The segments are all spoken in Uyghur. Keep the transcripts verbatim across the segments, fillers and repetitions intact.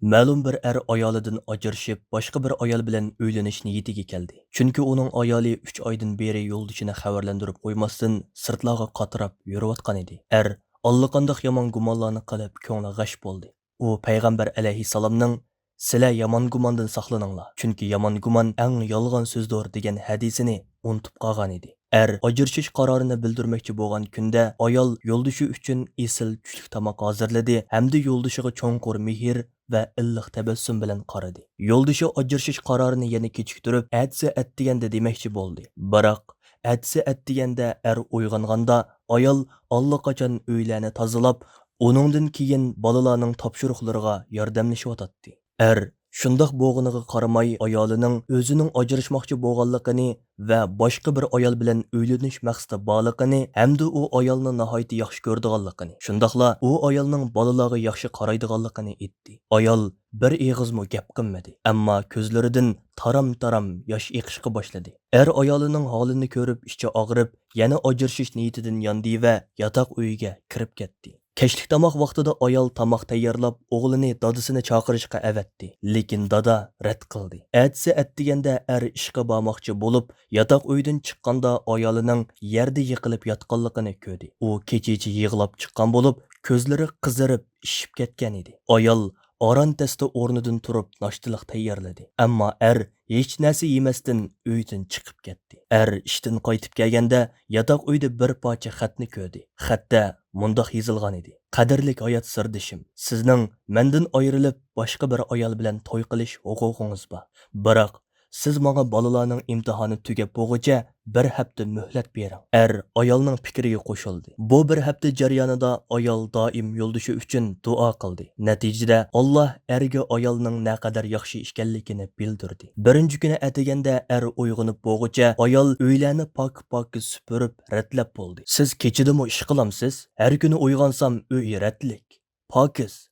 مەلۇم بىر ئەر ئايالىدىن ئاجرىشىپ، باشقا بىر ئايال بىلەن ئۆيلىنىش نىيىتىگە كەلدى. چۈنكى ئۇنىڭ ئايالى ئۈچ ئايدىن بېرى يولدىشىنى خەۋەرلەندۈرۈپ قويماستىن، سىرتلارغا قاتراپ يۈرۈۋاتقان ئىدى. ئەر ئاللىقانداق يامان گۇمانلارنى قىلىپ، كۆڭلى غەش بولدى. ئۇ پەيغەمبەر ئەلەيھىسسالامنىڭ «سىلەر يامان گۇماندىن ساقلىنىڭلار، چۈنكى يامان گۇمان ئەڭ يالغان سۆزدۇر» دېگەن ھەدىسىنى ئۇنتۇپ قالغان ئىدى. ئەر ئاجرىشىش قارارىنى بىلدۈرمەكچى بولغان كۈندە، ئايال يولدىشى ئۈچۈن ئېسىل چۈشلۈك تاماق ھازىرلىدى ھەمدە يولدىشىغا چوڭقۇر مېھىر ۋە ئىللىق تەبەسسۇم بىلەن قارىدى. يولدىشى ئاجرىشىش قارارىنى يەنە كېچىكتۈرۈپ، ئەتىسى ئەتىگەندە دېمەكچى بولدى. بىراق، ئەتىسى ئەتىگەندە ئەر ئويغانغاندا، ئايال ئاللىقاچان ئۆيلەرنى تازىلاپ، ئۇنىڭدىن كېيىن بالىلارنىڭ تاپشۇرۇقلىرىغا ياردەملىشىۋاتاتتى. ئەر شۇنداق بولغىنىغا قارىماي، ئايالىنىڭ ئۆزىنىڭ ئاجرىشماقچى بولغانلىقىنى ۋە باشقا بىر ئايال بىلەن ئۆيلىنىش مەقسىتى بارلىقىنى ھەمدە ئۇ ئايالنى ناھايىتى ياخشى كۆرىدىغانلىقىنى، شۇنداقلا ئۇ ئايالنىڭ بالىلارغا ياخشى قارايدىغانلىقىنى ئېيتتى. ئايال بىر ئېغىزمۇ گەپ قىلمىدى، ئەمما كۆزلىرىدىن تارام-تارام ياش ئېقىشقا باشلىدى. ئەر ئايالىنىڭ ھالىنى كۆرۈپ ئىچى ئاغرىپ، يەنە ئاجرىشىش نىيىتىدىن ياندى ۋە ياتاق ئۆيىگە كىرىپ كەتتى. كەچلىك تاماق ۋاقتىدا ئايال تاماق تەييارلاپ، ئوغلىنى دادىسىنى چاقىرىشقا ئەۋەتتى، لېكىن دادا رەت قىلدى. ئەتىسى ئەتىگەندە ئەر ئىشقا بارماقچى بولۇپ، ياتاق ئۆيدىن چىققاندا ئايالىنىڭ يەردە يىقىلىپ ياتقانلىقىنى كۆردى. ئۇ كېچىچە يىغلاپ چىققان بولۇپ، كۆزلىرى قىزىرىپ، ئىششىپ كەتكەن ئىدى. ئايال ئاران تەستە ئورنىدىن تۇرۇپ ناشتىلىق تەييارلىدى. ئەمما ئەر ھېچ نەرسە يېمەستىن ئۆيدىن چىقىپ كەتتى. ئەر ئىشتىن قايتىپ كەلگەندە ياتاق ئۆيدە بىر پارچە خەتنى كۆردى. خەتتە مۇنداق يېزىلغان ئىدى: «قەدىرلىك ھايات سىردىشىم، سىزنىڭ مەندىن ئايرىلىپ باشقا بىر ئايال بىلەن توي قىلىش ھوقۇقىڭىز بار. بىراق سىز ماڭا بالىلارنىڭ ئىمتىھانى تۈگەپ بولغۇچە بىر ھەپتە مۆھلەت بېرىڭ.» ئەر ئايالنىڭ پىكرىگە قوشۇلدى. بۇ بىر ھەپتە جەريانىدا ئايال دائىم يولدىشى ئۈچۈن دۇئا قىلدى. نەتىجىدە، ئاللاھ ئەرگە ئايالنىڭ نەقەدەر ياخشى ئىكەنلىكىنى بىلدۈردى. بىرىنچى كۈنى ئەتىگەندە ئەر ئويغىنىپ بولغۇچە ئايال ئۆيلەرنى پاك-پاكىز سۈپۈرۈپ رەتلەپ بولدى. «سىز كېچىدىمۇ ئىش قىلامسىز؟ ھەر كۈنى ئويغانسام ئۆي رەتلىك، پاكىز.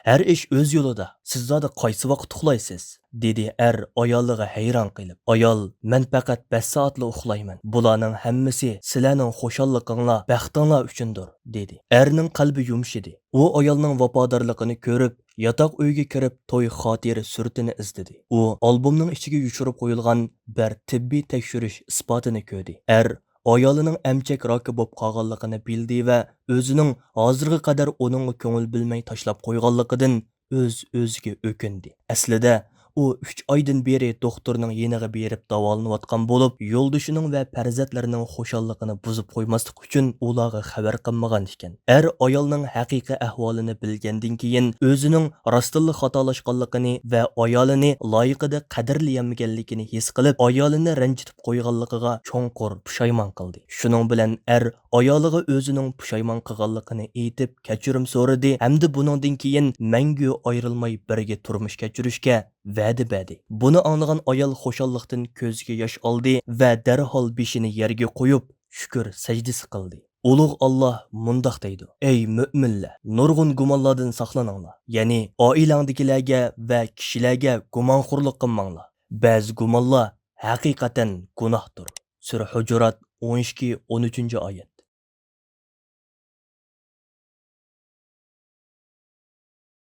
ھەر ئىش ئۆز يولىدا، سىز زادى قايسى ۋاقىت ئۇخلايسىز؟» دېدى ئەر ئايالىغا ھەيران قېلىپ. ئايال: «مەن پەقەت بەش سائەتلا ئۇخلايمەن. بۇلارنىڭ ھەممىسى سىلەرنىڭ خۇشاللىقىڭلار، بەختىڭلار ئۈچۈندۇر.» دېدى. ئەرنىڭ قەلبى يۇمشىدى. ئۇ ئايالنىڭ ۋاپادارلىقىنى كۆرۈپ، ياتاق ئۆيگە كىرىپ توي خاتىرە سۈرىتىنى ئىزدىدى. ئۇ ئالبومنىڭ ئىچىگە يوشۇرۇپ قويۇلغان بىر تېببىي تەكشۈرۈش ئىسپاتىنى كۆردى. ئەر ئايالىنىڭ ئەمچەك راكى بولۇپ قالغانلىقىنى بىلدى ۋە ئۆزىنىڭ ھازىرغا قەدەر ئۇنىڭغا كۆڭۈل بۆلمەي تاشلاپ قويغانلىقىدىن ئۆز-ئۆزىگە ئۆكۈندى. ئەسلىدە ئۇ ئۈچ ئايدىن بېرى دوختۇرنىڭ يېنىغا بېرىپ داۋالىنىۋاتقان بولۇپ، يولدىشىنىڭ ۋە پەرزەنتلىرىنىڭ خۇشاللىقىنى بۇزۇپ قويماسلىق ئۈچۈن ئۇلارغا خەۋەر قىلمىغان ئىكەن. ئەر ئايالنىڭ ھەقىقىي ئەھۋالىنى بىلگەندىن كېيىن، ئۆزىنىڭ راستتىنلا خاتالاشقانلىقىنى ۋە ئايالىنى لايىقىدا قەدىرلىيەلمىگەنلىكىنى ھېس قىلىپ، ئايالىنى رەنجىتىپ قويغانلىقىغا چوڭقۇر پۇشايمان قىلدى. شۇنىڭ بىلەن ئەر ئايالىغا ئۆزىنىڭ پۇشايمان قىلغانلىقىنى ئېيتىپ، كەچۈرۈم سورىدى ھەمدە بۇنىڭدىن كېيىن مەڭگۈ ئايرىلماي بىرگە تۇرمۇش كەچۈرۈشكە ۋەدە بەردى. بۇنى ئاڭلىغان ئايال خۇشاللىقتىن كۆزىگە ياش ئالدى ۋە دەرھال بېشىنى يەرگە قويۇپ، شۈكۈر سەجدىسى قىلدى. ئۇلۇغ ئاللاھ مۇنداق دەيدۇ: «ئەي مۆمىنلەر، نۇرغۇن گۇمانلاردىن ساقلىنىڭلار، يەنى ئائىلەڭدىكىلەرگە ۋە كىشىلەرگە گۇمانخورلۇق قىلماڭلار. بەزى گۇمانلار ھەقىقەتەن گۇناھتۇر.» سۈرە ھۇجۇرات، ئون ئىككى، ئون ئۈچىنچى ئايەت.